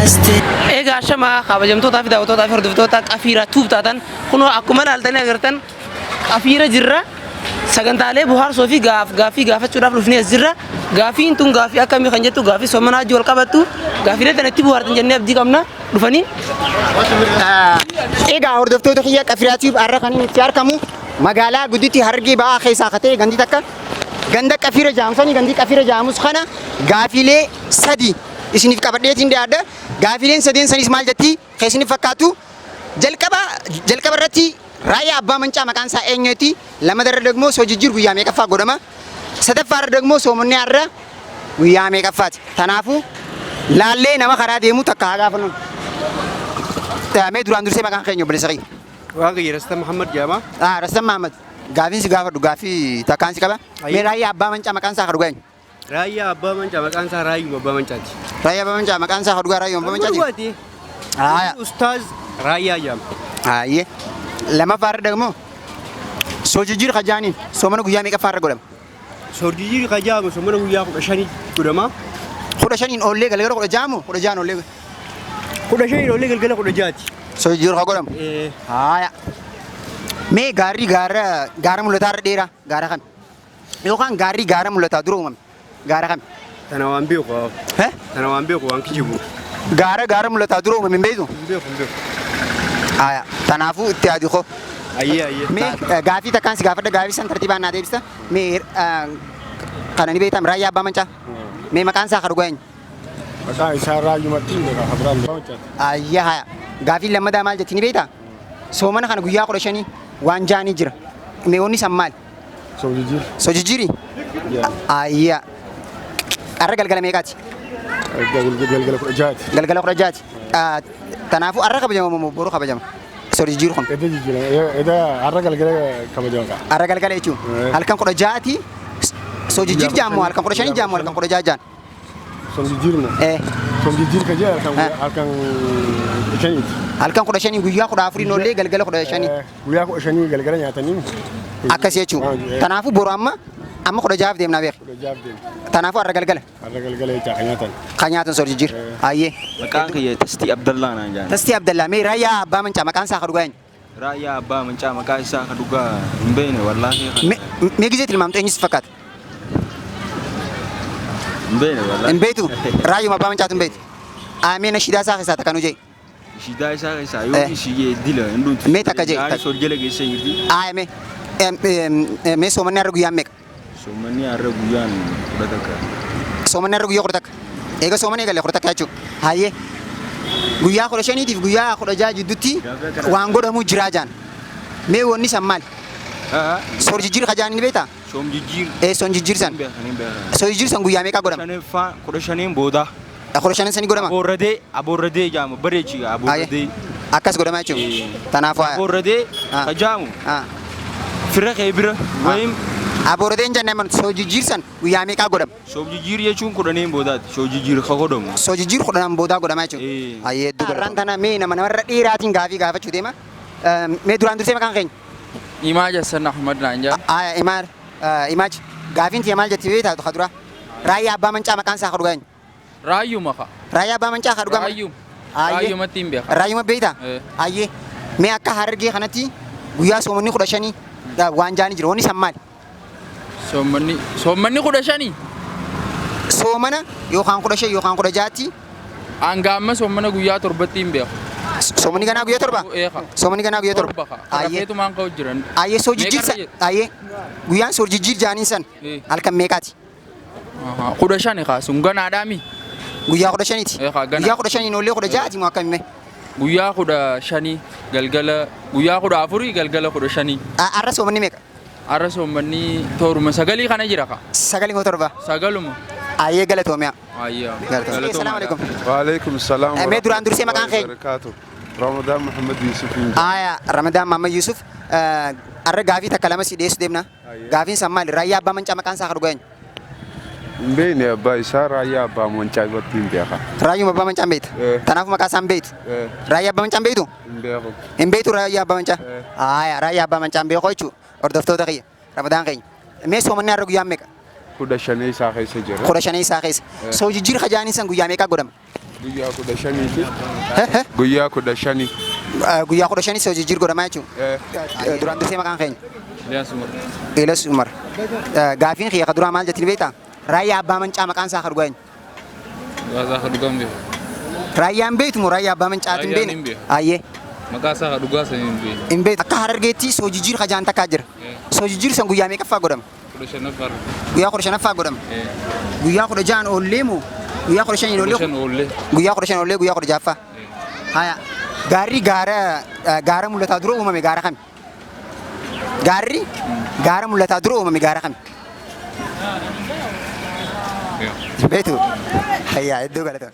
Egaa ashamaa kabajamtootaa fi daawwattootaa fi hordoftoota Qafiira Tube taatan, kunoo akkuma ilaaltanii agartan Qafiira jirra. Sagantaalee bohaarsoo fi gaaffii gaafachuudhaaf dhufnee as jirra. Gaaffiin tun gaaffii akkamii kan jettu, gaaffii soomanaa wajjin wal qabattu, gaaffiilee tana itti bohaartan jennee abdii qabna dhufanii. Egaa hordoftoota kiyya Qafiraa Tube, har'a kan inni itti argamu magaalaa gudditti Harargee Ba'aa keessaa akka ta'e gandi takka ganda Qafiira jedhamu sani, gandi Qafiira jedhamus kana gaafiilee sadi isiniif qabadheetiin dhiyaadha. Gaafiileen sadeen sanis maal jetti kan isiniif fakkaatu? Jalqaba jalqaba irratti Raayyaa Abbaa Mancaa maqaan isaa eenyuti? Lammatarra dagmoo soojijjiir guyyaa meeqaffaa godhama? Sadaffaarra dagmoo soomonni har'a guyyaa meeqaffaati? Tanaafuu laallee nama karaa deemu takka haa gaafannu. Mee duraan dursee maqaan keenya, obboleessa kiyya? Waan kiyya Rastan Muhammad jedhama. Ah, Rastan Mahammad. Gaafiin si gaafadhu gaaffii takkaan si qaba. Mee Raayyaa Abbaa Mancaa maqaan isaa ka dhugaa eenyu? Raayyaa Abbaa Mancaa maqaan isaa Raayyuma Abbaa Mancaati. Raayyaa Abbaa Mancaa maqaan isaa ka dhugaa Raayyuma Abbaa Mancaati? Dhugaati. Haaya. Ustaaz Raayyaa jedhama. Haayye. Lamaffaarra dagmoo soojijjiir kajaaniin soomana guyyaa meeqaffaarra godhama? Soorjijjiirri kan jedhamu soomana guyyaa 15 godhama. 15n oollee galgala 16 moo 16n oollee? 15n oollee galgala 16ti. Soojijjiir ka godhamu. Haaya. Mee gaarri gaara gaara mul'ataarra dheeraa gaara kami? Yookaan gaarri gaara mul'ataa dura uumame gaara kami? Tana waan beeku. Heh? Tana waan beeku, waan kijibu. Gaara gaara mul'ataa dura uumame hin beektu? Hin beeku, hin beeku. Haaya. Tanaafuu itti yaadi koo. Ayyee, ayyee. Mee gaafii takkaan si gaafadha, gaafii san tartiibaan naa deebista. Mee kana ni beektam, Raayyaa Abbaa Mancaa. Mee maqaan isaa ka dhugaa eenyu? Maqaan isaa Raayyumatti hin beekaa, kan biraan beekaa. Ayya, haya. Gaafiin lammadaa maal jetti ni beektaa? Soomana kana guyyaa 15 waan jaanii jira. Mee wanni san maali? Soojijjiir. Soojijjiiri? Ayya. Har'a galgala meeqaati? Galgala 16ti. Galgala 16ti. Kanaafuu har'a kabajama moo boru kabajama? Soojijjiir kun. Eda jijjiirama. Eda har'a galgala kabajama qaba. Har'a galgala jechuun halkan 16ti soojijjiir jaamoo, halkan 15 jaamoo, halkan 16 jaan? Soojijjiir moo? Eh. Soojijjiir ka jee halkan 15ti. Halkan 15 guyyaa 14 oollee galgala 15. Guyyaa 15 galgala nyaatanii. Akkas jechuun. Kanaafuu boru amma 16f deemnaa beek. 16f deema. Kanaafuu har'a galgala Har'a galgala jechaa kan nyaatan. Kan nyaatan soojijjiir. Ayyee. Maqaan kiyya Tastii Abdallaa naan jedhan. Tastii Abdallaa, mee Raayyaa Abbaa Mancaa maqaan isaa ka dhugaa eenyu? Raayyaa Abbaa Mancaa maqaa isaa ka dhugaa hin beekne wallaahi. Mee gizee tilmaamtu eenyu si fakkaata? Hin beekne wallaahi. Hin beektu? Raayyuma Abbaa Mancaatu hin beektu. Mee nashiidaa isaa keessaa takka nu jee. Nashiidaa isaa keessaa yoo ishii dila hin dhumtu. Mee takka jee. Gaarii sol jala geessee jirti. Mee mee soomanni har'a guyyaan meeqa? Soomanni har'a guyyaan 11. Soomanni har'a guyyaa 11. Eega soomana eegalle 11 jechuudha. Hayyee. Guyyaa 15tiif guyyaa 16 jidduutti waan godhamu jiraa jaan. Mee wanni san maali? Soor jijjiir ka jaanii ni beektaa? Soom jijjiir. Ee, soom jijjiir san. Hin beekan, hin beekan. Soor jijjiir san guyyaa meeqa godhama? Shanaffaa 15n booda. 15n sanii godhama? Aboorradee, aboorradee jaama bareechi aboorradee. Akkas godhama jechuudha. Tanaafuu haya. Aboorradee ka jaamu fira kee bira wayim. Aboorradee hin jenne, amma soor jijjiir san guyyaa meeqaa godhama? Soom jijjiir jechuun 10n boodaati. Soom jijjiir ka godhamu. Soor jijjiir 10n boodaa godhama jechuudha. Hayyee, hedduu galatoomi. Har'aan tana mee nama namarra dheeraatiin gaafii gaafachuu deema. Mee duraan dursee maqaan keenya? Imaaj Hassan Ahmad naan jedhan. Aya, Imaar, Imaaj, gaafiin tiyya maal jetti beektaa ka dura? Raayyaa Abbaa Mancaa maqaan isaa ka dhugaa eenyu? Raayyuma ka. Raayyaa Abbaa Mancaa ka dhugaa? Raayyuma. Raayyumatti hin beeka. Raayyuma beektaa? Eh. Hayyee. Mee akka Harargee kanatti guyyaa soomanni 15 waan jaanii jira. Wanni san maali? Soommanni 15. Soomana yookaan 15 yookaan 16tti. Hanga amma soommana guyyaa 7tti hin beeku. Soomanni ganaa guyyaa 7? Eeka. Soomanni ganaa guyyaa 7. 7 ka. Rafeetumaan ka'u jiran. Ayyee, soo jijjiir san. Ayyee, guyyaan soo jijjiir jaaniin san halkan meeqaati? 15 kaa, sun ganaadhaami. Guyyaa 15ti. Eeka, ganaa. Guyyaa 15n oollee 16ti moo akkami mee? Guyyaa 15 galgala, guyyaa 14 galgala 15. Har'a soomanni meeqa? Har'a soommanni tooruma sagalii kana jira ka. Sagalii moo 7? Sagaluma. Ayyee, galatoomiyaa. Ayyaa. Galatoomi. Salaamu alaikum. Waalaikum salaam. Mee duraan dursee maqaan keenya? Barakaatu. Ramadaan Muhammad Yusuf. Aya, Ramadaan Muhammad Yusuf. Har'a gaafii takka lama si dhiyeessu deemna. Gaafiin san maali? Raayyaa Abbaa Mancaa maqaan isaa ka dhugaa eenyu? Hin beekne, abbaa isaa Raayyaa Abbaa Mancaa irratti hin beeka. Raayyuma Abbaa Mancaa hin beektu? Kanaafuu maqaa isaa hin beektu? Raayyaa Abbaa Mancaa hin beektu? Hin beeku. Hin beektu Raayyaa Abbaa Mancaa? Aya, Raayyaa Abbaa Mancaa hin beeku jechuudha. Hordoftoota kiyya. Ramadaan keenya. Mee soomanni har'a guyyaan meeqa? 15 isaa keessa jira. 15 isaa keessa. Soo jijjiir kajaanii san guyyaa meeqaa godhama? Guyyaa 15ti. Guyyaa 15. Guyyaa 15 soojijjiir godhamaa jechuudha. Duraan dursee maqaan keenya. Ilyas Umar. Eelas Umar. Gaafiin kiyya ka duraa maal jettini beektaa? Raayyaa Abbaa Mancaa maqaan isaa ka dhugaa eenyu? Maqaa isaa ka dhugaa hin beeku. Raayyaan beektu moo raayyaa Abbaa Mancaatiin Raayyaan beekne? hin beeku. Ayyee. Maqaa isaa ka dhugaa san hin beeku. Hin beektu. Akka Harargeetti soojijjiir ka jaan takkaa jira. Soojijjiir san guyyaa meeqaffaa godhama? 15ffaa. Guyyaa 15ffaa godhama. Guyyaa 16n oollee moo guyyaa 15n oollee? 15 oollee. Guyyaa 15 oollee guyyaa 16ffaa. Haya. Gaarri gaara gaara mul'ataa dura uumame gaara kami? Gaarri gaara mul'ataa dura uumame gaara kami? Beektu? Hayyaa hedduu galatoon.